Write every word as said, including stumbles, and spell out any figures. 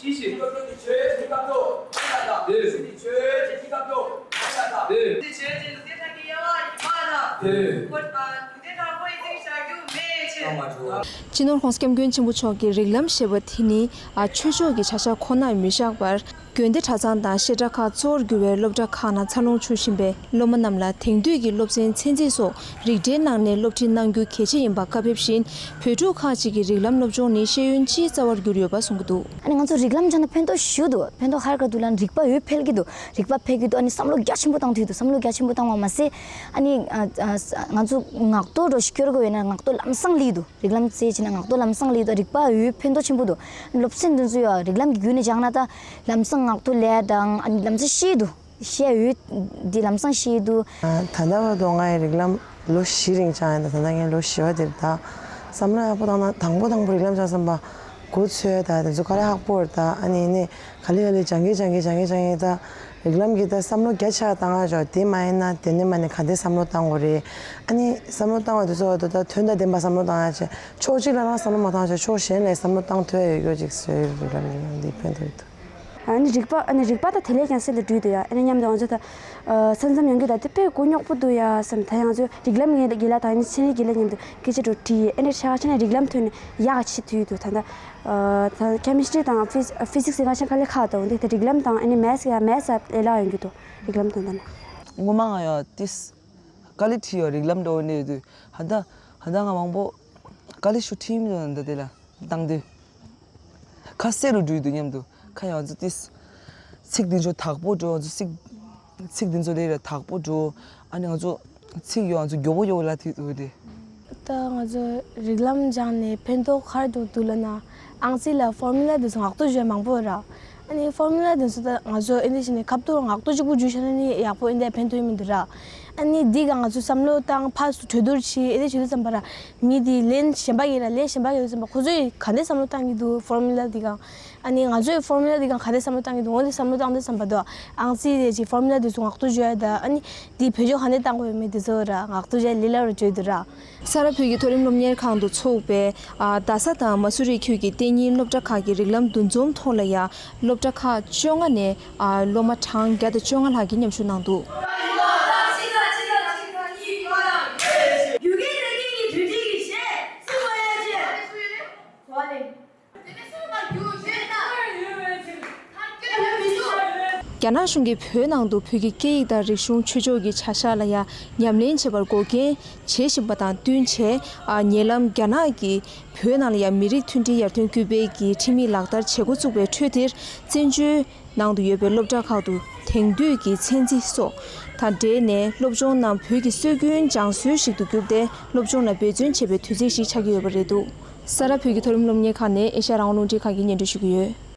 ཡིད་བཞིན་སློབ་སྦྱོང་གི་ཆོས་ཀྱི་སྐབས་ཐོག་ཡིན་པ་དང་། ལས་ཞུགས་ཀྱི་ཆོས་ཀྱི་སྐབས་ཐོག་ཡིན་པ་དང་། ལས་ཀྱི་ཆོས་ཀྱི་ལུགས་ལྡན་དག་གི་དབྱེ་བ་ཡིན་པ་དང་། ལས་ཀྱི་ལུགས་ལྡན་དག་པོ་ཡིན་ཏེ་བཞག་རྒྱུ་མེད་ཅེས། སྤྱི་ནོར་༸གོང་ས་༸སྐྱབས་མགོན་ཆེན་པོ་མཆོག་གིས་རིགས་ལམ་ཞེས་པ་དེ་ནི་ཨ་ཆོས་ཕྱོགས་ཀྱི་བྱ་གཞག་ཁོ་ནར་མི་བཞག་པར། དགོན་སྡེ་གྲྭ་ཚང་དང་བཤད་གྲྭ་ཁག་གཙོ་བོར་གྱུར་བའི་སློབ་གྲྭ་ཁག་ནང་འཚར་ལོངས་འཚར་བཞིན་པའི་སློབ་མ་རྣམས་ལ་དེང་དུས་ཀྱི་སློབ་ཚན་ཚན་རྩིས་སོགས་རིགས་གྲྭའི་ནང་ནས་སློབ་ཁྲིད་གནང་རྒྱུ་གལ་ཆེ་ཡིན་པ་བཀའ་ཕེབས་བཞིན། བོད་ཕྲུག་ཁག་ཅིག་གིས་རིགས་ལམ་སློབ་སྦྱོང་ནི་ཤེས་ཡོན་སྤྱིའི་རྩ་བར་གྱུར་ཡོད་པ་གསུང་གི་འདུག་ཨ་ནི་ང་ཚོ་རིགས་ལམ་སྦྱངས་ན་ཕན་ཐོགས་ཞེ་པོ་འདུག་ཕན་ཐོགས་ཧར་ག་འདུག་ལབ་ན་རིག་པ་འོད་འཕེལ་གྱི་འདུག་རིག་པ་འཕེལ་གྱི་འདུག་ཨ་ནི་བསམ་བློ་རྒྱ་ཆེན་པོ་བཏང་ཐུབ་ཀྱི་འདུག་བསམ་བློ་རྒྱ་ཆེན་པོ་བཏང་བ་མ་ཟད། ཨ་ནི་ཨ་ཨ་ང་ཚོ་ངག་ཐོག་འདྲ་ཞིག་སྐྱོར་དགོས་ཡོད་ན་ངག་ཐོག་ལམ་སང་སླེབས་འདུག་རིགས་ལམ་རྩིས་བྱས་ན་ངག་ཐོག་ལམ་སང་སླེབས་འདུག་རིག་པ་འོད་ཕན་ཐོགས་ཆེན་པོ་འདུག་སློབ་ཚན་འདི་ཚོ་ཡང་རིགས་ལམ་གྱི་བརྒྱུད་ནས་སྦྱངས་ན་ད་ལམ་སང་ངག་ཐོག་ལས་དང་ཨ་ནི་ལམ་སང་ཤེས་འདུག་ཤེས་འོད་འདི་ལམ་སང་ཤེས་འདུག་ད་ལྟ་བར་དུ་ང་ཡི་རིགས་ལམ་ལོ་བཞི་རིང་སྦྱངས་ཡིན། ད་ད་ལྟ་ངའི་ལོ་བཞི་པ་དེ་རེད། ད་བསམ་བློ་ཡག་པོ་བཏང་ན་དང་པོ་དང་པོ་རིགས་ལམ་སྦྱངས་བསམ་པ་འགོ་ཚུགས་ཡ་ད་དེ་ཚོ་དཀའ་ལས་ཁག་པོ་རེད། ད་ཨ་ནི་ནི་ག་ལེ་ག་ལེ་སྦྱང་གི་སྦྱང་གི་སྦྱང་གི་སྦྱང་གི་ད་རིགས་ལམ་གྱི་ད་བསམ་བློ་རྒྱ་ཆེ་བ་བཏང་ཡ་ཅོག་དེ་མ་ཡིན་ན་དེ་ནས་མ་ནས་ག་འདྲས་བསམ་བློ་བཏང་དགོས་རེད། ཨ་ནི་བསམ་བློ་བཏང་བ་དེ་ཚོ་ད་ད་དོན་དང་ལྡན་པ་བསམ་བློ་བཏང་ཡ་ཆེ། ཕྱོགས་གཅིག་ལ་རང་བསམ་བློ་མ་བཏང་བྱས་ཕྱོགས་གཞན་ལ་བསམ་བློ་བཏང་ཐུབ་ཡ་ཡོད་རྒྱུ་ཅིག་བཟོས་ཡོད། རིགས་ལམ་རིགས་ལམ་འདི་ཕན་ཐོགས་ཡོད་དོ། ཨ་ནི་རིག་པ་ཨ་ནི་རིག་པ་དང་དེ་ལས་ཀྱང་གསེར་ལས་སྦྲུལ་དོ་ཡ། ཨ་ནི་མཉམ་དུ་ང་ཚོ་ད་ཨ་ས་མཚམས་ཡོང་རྒྱུ་ད་དེ་དཔེ་གོ་རྙོག་པོ་འདུག་ཡ་བསམ། ད་ཡང་ང་ཚོ་རིགས་ལམ་དགེ་ལགས་དང་ཨ་ནི་ཚན་རིག་དགེ་ལགས་མཉམ་དུ་སྐད་ཆ་འདྲ་དྲིས་ཡས། ཨ་ནི་ཧྲ་ཆ་ནས་རིགས་ལམ་ཐོག་ནས་ཡག་ཆེ་ཐུབ་ཡོད་དོ། ད་ད་ད་ཁེ་མི་སི་ཊི་རི་དང་ཕི་ཕི་སིག་སི་ཟེར་ཁ་ཆ་དཀའ་ལས་ཁག་འདུག་འདི་ད་རིགས་ལམ་དང་ཨ་ནི་མེ་ཐི་སི་ཡ་མེ་ཐི་སི་ལས་སླ་ཡོང་རྒྱུ་འདུག་རིགས་ལམ་དང་ད་ན། སྔོན་མ་ང་ཡང་ཏིས་དཀའ་ལས་འཕྲད་ཡོད། རིགས་ལམ་འགྲོ་ནས་ཡོད་དུས་ཧ་ད་ཧ་ད་ང་མང་པོ་དཀའ་ལས་ཤུགས་འཕྲད་མི་འདུག་འདི་དེ་ལ་བཏང་དུས། ཁ་གསལ་རུ་འགྲོ་ཡི་འདུག་སྙམ་དུ། ཁ་ཡང་ང་ཚོ་ཏིས་ཚིག་འདི་ཚོ་དག་པོ་འགྲོ། ང་ཚོ་ཚིག་ཚིག་འདི་ཚོ་ལས་ར་དག་པོ་འགྲོ། ཨ་ནི་ང་ཚོ་ཚིག་ཡང་ང་ཚོ་མགྱོགས་པོ་མགྱོགས་པོ་ལ་ཐིག་འདུག་དེ། ད་ང་ཚོ་རིགས་ལམ་སྦྱངས་ནས་ཕན་ཐོགས་ག་རེ་འདུག་འདུག་ལབ་ན། ཨང་རྩིས་ལ་ཕོར་མུ་ལ་འདི་ཚོ་ངག་ཐོག་བརྗོད་མང་པོ་ར། ཨ་ནི་ཕོར་མུ་ལ་འདི་ཚོ་ད་ང་ཚོ་ཨེ་འདི་བྱས་ནས་ཁ་ཐོག་ངག་ཐོག་གཅིག་པུ་བརྗོད་བྱས་ན་ནི་ཡག་པོ་ཨེ་འདི་ཕན་ཐོགས་མི་འདུག་ར། ཨ་ནི་འདི་ག་ང་ཚོ་བསམ་བློ་བཏང་ཕར་ཚུར་གྲོས་བསྡུར་བྱེད་ཨེ་འདི་བྱེད་དུས་ཙམ་པ་ར། མི་དེ་ལན་གཞན་པ་ཡིན་ལ་ལན་གཞན་པ་ཡོད་ཙམ་པ་ཁོ་ཚོས་ག་འདྲས་བསམ་བློ་བཏང་གི་འདུག་ཕོར་མུ་ལ་འདི་གང་། ཨ་ནི་ང་ཚོས་ཕོར་མུ་ལ་འདི་གང་ག་འདྲས་བསམ་བློ་བཏང་གི་འདུག་འོ་འདི་བསམ་བློ་བཏང་དུས་ཙམ་པ་དུ་ཨང་རྩིས་རེད་ཅེས་ཕོར་མུ་ལ་འདི་ཚོ་ངག་ཐོག་བརྗོད་ཡ་ད་ཨ་ནི་འདི་བེད་སྤྱོད་ག་འདྲས་བཏང་དགོས་ཡོད་མེད་འདི་ཚོ་ར་ངག་ཐོག་བརྗོད་ལི་ལ་རུ་བརྗོད་འདུག་ར། ས་རཱ་བོད་ཀྱི་མཐོ་རིམ་སློབ་གཉེར་ཁང་དུ་འཚོགས་པའི་ཨ་རྡ་ས་དང་མ་སུ་རི་ཁུལ་གྱི་གཏན་ཉིན་སློབ་གྲྭ་ཁག་གི་རིགས་ལམ་འདུ་འཛོམས་ཐོག་ལ་ཡང་སློབ་གྲྭ་ཁག་བཅོ་ལྔ་ནས་ཨ་སློབ་མ་གྲངས་བརྒྱ་དང་བཅོ་ལྔ་ལྷག་གིས་མཉམ་ཞུགས་གནང་འདུག་རྒྱ་ནག་གཞུང་གིས་བོད་ནང་དུ་བོད་ཀྱི་སྐད་ཡིག་དང་རིག་གཞུང་ཆོས་ཕྱོགས་ཀྱི་བྱ་གཞག་ལ་ཡང་ཉམས་ལེན་བྱེད་པར་འགོག་རྐྱེན་བྱེད་བཞིན་པ་དང་བསྟུན་བྱས། ཨ་ཉེ་ལམ་རྒྱ་ནག་གིས་བོད་ནང་ལ་ཡང་མི་རིགས་མཐུན་སྒྲིལ་ཡར་ཐོན་སྐུལ་སྤེལ་གྱི་ཁྲིམས་ཡིག་ལག་བསྟར་བྱེད་འགོ་བཙུགས་པའི་ཁྲོད་དེར། བཙན་བྱོལ་ནང་དུ་ཡོད་པའི་སློབ་གྲྭ་ཁག་ཏུ་དེང་དུས་ཀྱི་ཚན་རྩིས་སོགས་དང་འབྲེལ་ནས་སློབ་སྦྱོང་རྣམས་བོད་ཀྱི་སྲོལ་རྒྱུན་སྦྱང་སྲོལ་ཞིག་ཏུ་གྱུར་ཏེ། སློབ་སྦྱོང་ལ་འབད་བརྩོན་བྱེད་པའི་དུས་ཚིགས་ཤིག་ཆགས་ཀྱི་ཡོད་པ་རེད་འདུག་ས་རཱ་བོད་ཀྱི་མཐོ་རིམ་སློབ་གཉེར་ཁང་ནས་ཨེ་ཤ་ཡ་རང་དབང་རླུང་འཕྲིན་ཁང་གིས་སྙན་སྒྲོན་ཞུ་གི་ཡོད།